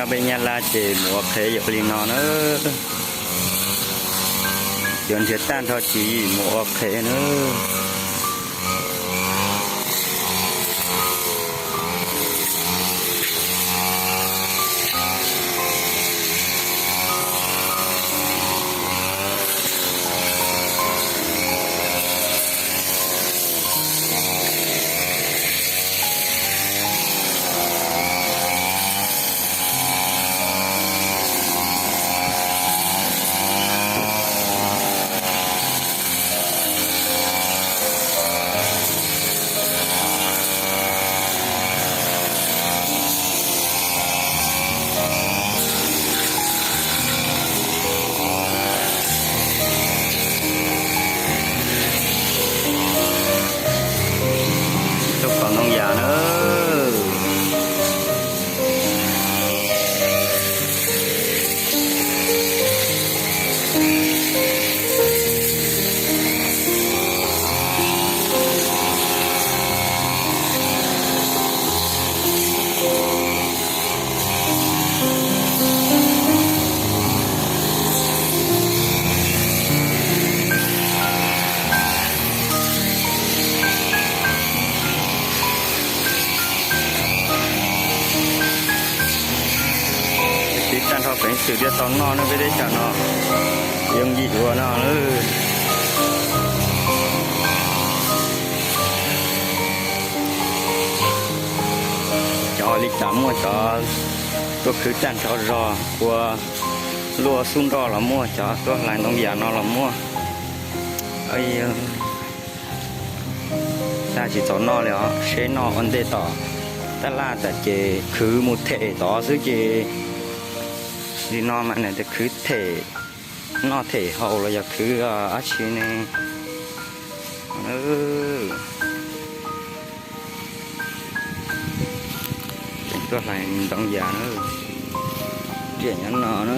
Peb Nyab Laj ces mus ua qhev yog li no na. Cov nrhiav tag nrho tswv yim mus ua qhev na. Tuaj kov ntoo yas na. Tiv tag nrho peev xwm thiaj tau noj ne peb teb chaws no, yooj yim ua no. Cov li cas muaj, cov tuaj khwv tag nrho zog, ua luaj xub nroj los muaj, cov tuaj hlais ntoo yas no los muaj. Tab tsis txaus noj li os, seb noj ua ntej tom tab laj tas ces khwv mus them tod xwb ces. Li no mas nws tias khwv them, noj them haus los yog khwv dab tsi ne. Tseem tuaj hlais ntoo yas na, riam nyob no na.